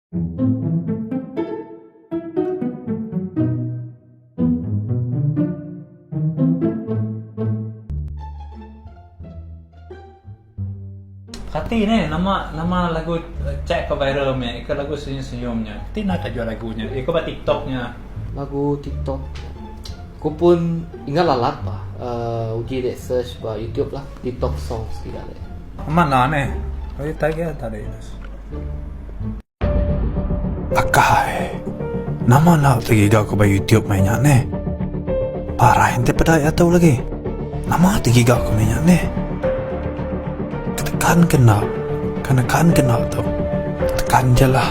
Kati neh nama nama lagu cek ke viral meh ika lagu senyum senyum nya. Ti enda tajuh lagu nya ika ba tiktok nya. Lagu tiktok ku pun ingat lalat bah uhh uji dek search ba youtube lah tiktok songs giga dek. Amat lah neh. Oi tai ke tadi. Akai. Nama enda tegiga ku ba YouTube meh nya neh. Parai enti peda iya tu lagi. Nama tegiga ku meh nya neh. Tekan ke enda. Ka nekan ke enda tu. Tekan je lah.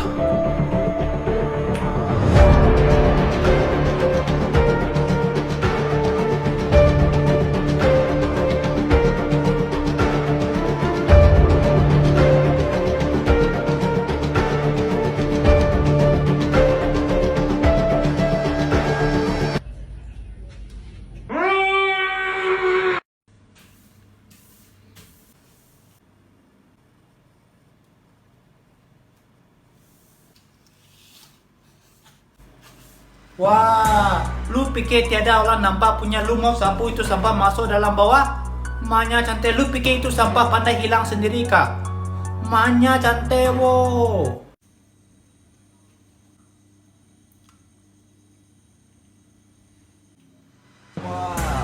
Wah, lu pikir tiada orang nampak punya lu mau sapu itu sampah masuk dalam bawah? Manya cantik lu pikir itu sampah pandai hilang sendiri kah? Manya cantik wo. Wah,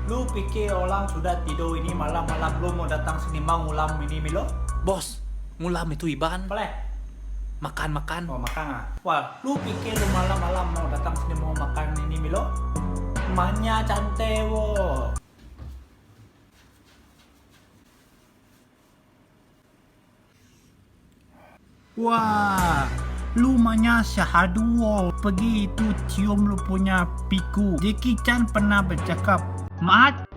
lu pikir orang sudah tidur ini malam-malam lu mau datang sini mau ngulam ini milo? Bos, ngulam itu iban. Boleh. Makan makan. Oh makan ah. Wah, lu pikir lu malam-malam mau datang sini mau makan ini milo? Manya cantik wo. Wah, lu manya syahadu wo pergi itu cium lu punya piku. Jackie Chan pernah bercakap, Maat.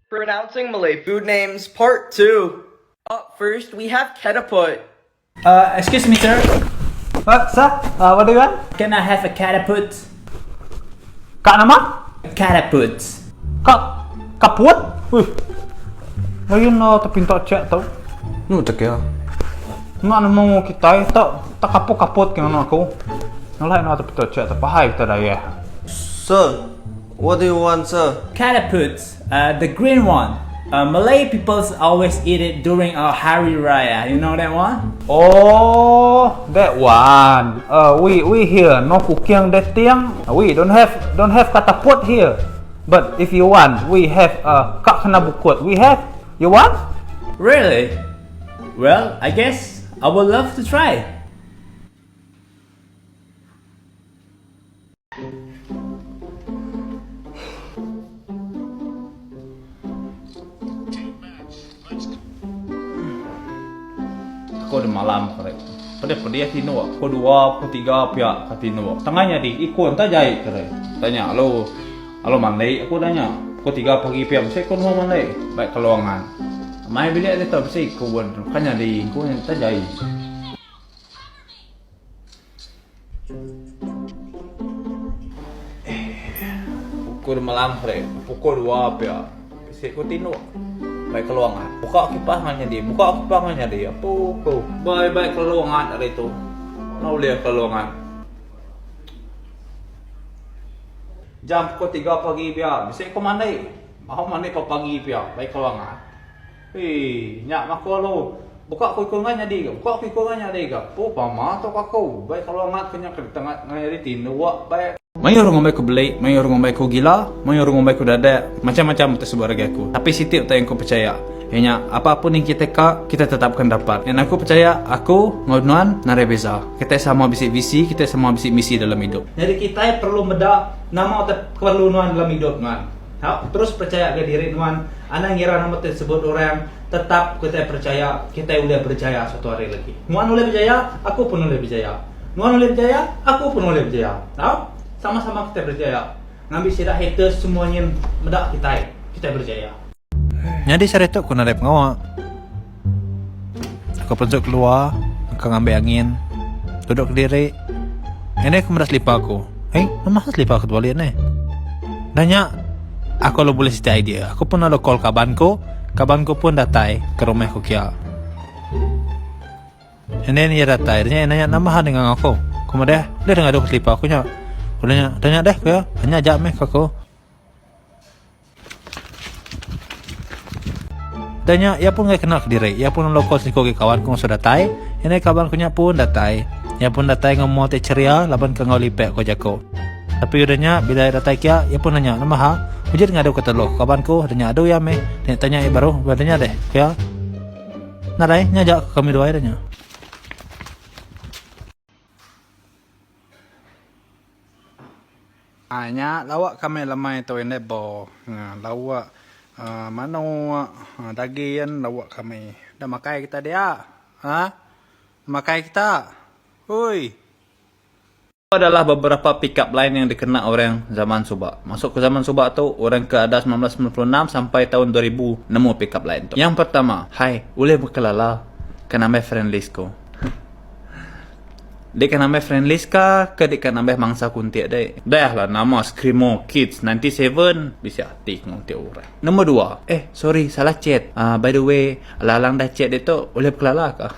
Pronouncing Malay Food Names Part 2. Up first, we have ketaput. Uh, excuse me, sir. What, sir? Uh, what do you want? Can I have a catapult? Kak nama? Catapult. Kak kaput? Wih. Lain lah tapi tak cek tau. Nu tak ya. Nak nemu kita tak tak kaput-kaput ke mana aku. Nalai nak tapi tak cek tak pahai kita dah ya. Sir, what do you want, sir? Catapult, uh, the green one. Uh, Malay people always eat it during our Hari Raya. You know that one? Oh, that one. Uh, we we here no cooking that thing. We don't have don't have katapult here. But if you want, we have uh, kak kena bukut. We have. You want? Really? Well, I guess I would love to try. Aku udah malam kare. Pedih pedih tinduk. Pukul dua, pukul tiga pia ka tinduk. Tengah nyadi ikun ta jai kare. Tanya lalu lalu mandi aku dah nya. Pukul tiga pagi pia bisi aku nemu mandi. Baik keluangan. Mai bilik ditu bisi ikun. Ka nyadi ku ta jai. Pukul malam hari, pukul dua pia. Bisi ku tinduk. Bai keluang ah. Buka kipas ngan nyadi, buka kipas ngan nyadi. Apu ku. Bai bai keluang at ari tu. Enda ulih keluang at. Jam pukul tiga pagi pia, bisi ku mandi. Mau mandi pagi pia, bai keluang at. Hei, nya mah aku lalu buka ku iku ngan nyadi ga, buka ku iku ngan nyadi ga. Puh pama tu aku, bai kalau angat ke nya ke tengah nyadi tinduk bai. Mayuh orang ngumbai ku beli, mayuh orang ngumbai ku gila, mayuh orang ngumbai ku dadak, macam-macam utai sebut agi aku. Tapi siti utai yang ku pechaya. Iya nya apa pun yang kitai ka, kitai tetap akan dapat. And aku percaya aku enggau nuan nadai beza. Kitai sama bisi visi, kitai sama bisi misi dalam idup. Nyadi kitai perlu meda nama utai perlu nuan dalam idup nuan. Tau terus percaya ga diri nuan, anang ngira nama ti disebut orang, tetap kitai percaya kitai ulih berjaya suatu hari lagi. Nuan ulih berjaya, aku pun ulih berjaya. Nuan ulih berjaya, aku pun ulih berjaya. Tau sama-sama kitai berjaya. Ngambi sida haters semua nyin meda kitai, kitai berjaya. Nyadi sehari tu ku nadai pengawa. Aku pansut keluar engka ngambi angin duduk kediri. Ini aku meda selipar aku. Eh, nama hal selipar aku tebalik neh. Dah nya aku lalu bulih siti idea. Aku pun lalu call kaban ku. Kaban ku pun datai ke rumah ku kia. And then iya datai, nya iya nanya nama hal ninga aku. Ku madah, deh ngadu selipar aku nya. Udah nya, dah nya deh ku iya. Nya aja meh ku aku. Udah nya, iya pun enggai kena kediri. Iya pun lalu call siku agi kawan ku ngasuh datai. Indai kaban ku nya pun datai. Iya pun datai enggau mua ti ceria laban ke enggau lipek ko jaku. Tapi udah nya, bila iya datai kia, iya pun nanya, Nama ha? Uji deh ngadu ke telu ko kaban ku. Udah nya adu iya meh. Nya tanya iya baru, Udah nya deh, ku iya. Nadai, nya aja ke kami duai dah nya. Aa nya lawa kami lemai tu indai bo lawa aaa manok daging lawa kami. Enda makai kita dia haa makai kita oi. Tu adalah beberapa pick up line yang dikena orang zaman suba. Masuk ke zaman suba tu orang ke ada 1996 sampai taun 2000 nemu pick up line tu. Yang pertama, hai ulih bekelala ke nambah friend list ku. Dek ka nambah friend list ka ke dek ka nambah mangsa kuntik dek. Dah lah nama Screamo Kids 97 bisi ati ku nguntik orang. Nombor dua, eh sorry salah chat. Uh, by the way, alang-alang dah chat dek tu ulih bekelala ka.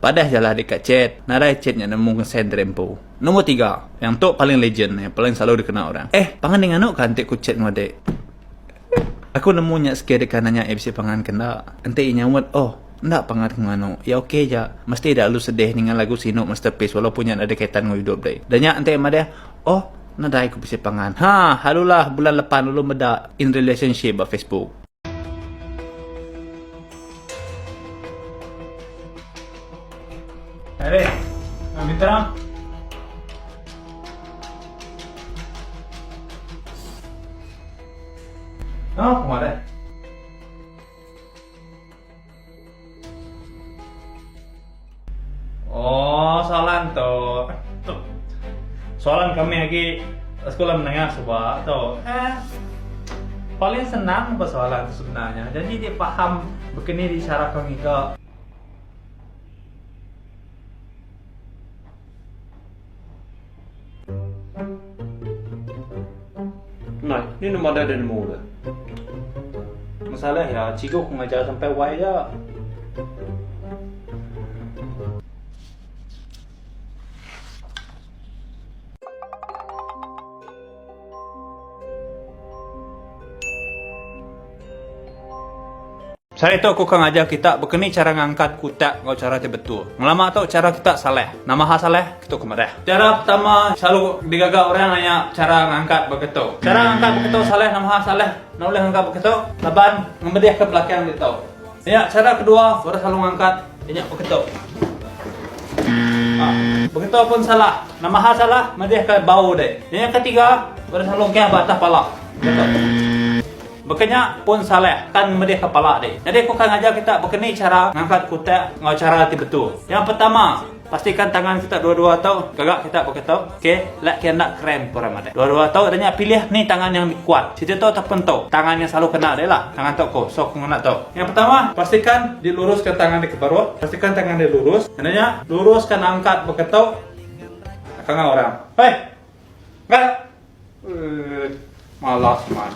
Padah ja lah dek ka chat. Nadai chat nya nemu ngesen diri empu. Nombor tiga, yang tu paling legend, yang paling selalu dikena orang. Eh, pangan dek nganu ka enti ku chat enggau dek. Aku nemu nya skill deka nanya iya bisi pangan ke enda. Enti iya nyaut, oh, enda pangan ku nganu. Iya ok ja. Mesti ida lalu sedih ninga lagu sinu masterpiece walaupun nya nadai kaitan enggau idup deh. Dah nya enti iya madah, oh, nadai ku bisi pangan. Ha, halulah bulan lepan lalu meda in relationship ba Facebook. Ari, Mitra. Nama ku madah? Oh, soalan tu. Tu. Soalan kami lagi sekolah menengah suba tu. Eh, paling senang apa soalan tu sebenarnya. Jadi dia faham begini di cara kau ngiga. Nai, ni nama deh deh nemu deh. Masalah ya, cikgu ku ngajar sampai Y aja. Sehari tu aku ka ngajar kita baka ni chara ngangkat kutak enggau chara ti betul. Ngelama tu chara kita salah. Nama hal salah? Kitu ke madah. Chara pertama selalu digaga orang nya chara ngangkat baka tu. Chara ngangkat baka tu salah nama hal salah? Enda ulih ngangkat baka tu laban ngemedihka belakang ditu. Nya chara kedua orang selalu ngangkat nya baka tu. Ha, baka tu pun salah. Nama hal salah? Medihka bau deh. Nya ketiga orang selalu engkah ba atas pala. Baka tu. Baka nya pun salah kan medihka pala deh. Nyadi aku ka ngajar kita baka ni chara ngangkat kutak enggau chara ti betul. Yang pertama, pastikan tangan kita dua-dua tu gaga kita baka tu, okey, lak ke enda cramp ku orang madah. Dua-dua tu dah nya pilih ni tangan yang kuat. Siti tu ataupun tu. Tangan yang selalu kena deh lah. Tangan tu ku. So aku ngena tu. Yang pertama, pastikan diluruskan tangan di ke baruh. Pastikan tangan dia lurus. Enda nya, luruskan angkat baka tu. Kangau orang. Hei! Angkat! Eh, malas man.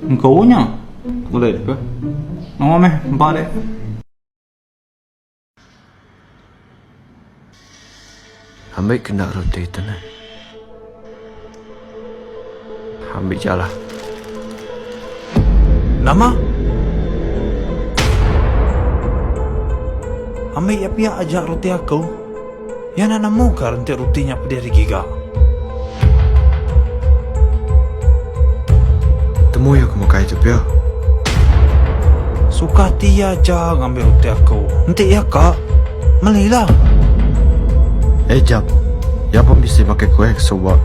Engkau nya. Boleh ke? Nama meh, empa dek. Ambil kena roti tu neh. Ambil jalah. Nama? Ambi iya pia aja roti aku. Iya enda nemu ka renti roti nya pedih digiga. Temu iya ke makai tu pia. Suka ati iya aja ngambi roti aku. Enti iya ka, meli lah. Eh jap. Iya pun bisi makai kuih ke suba.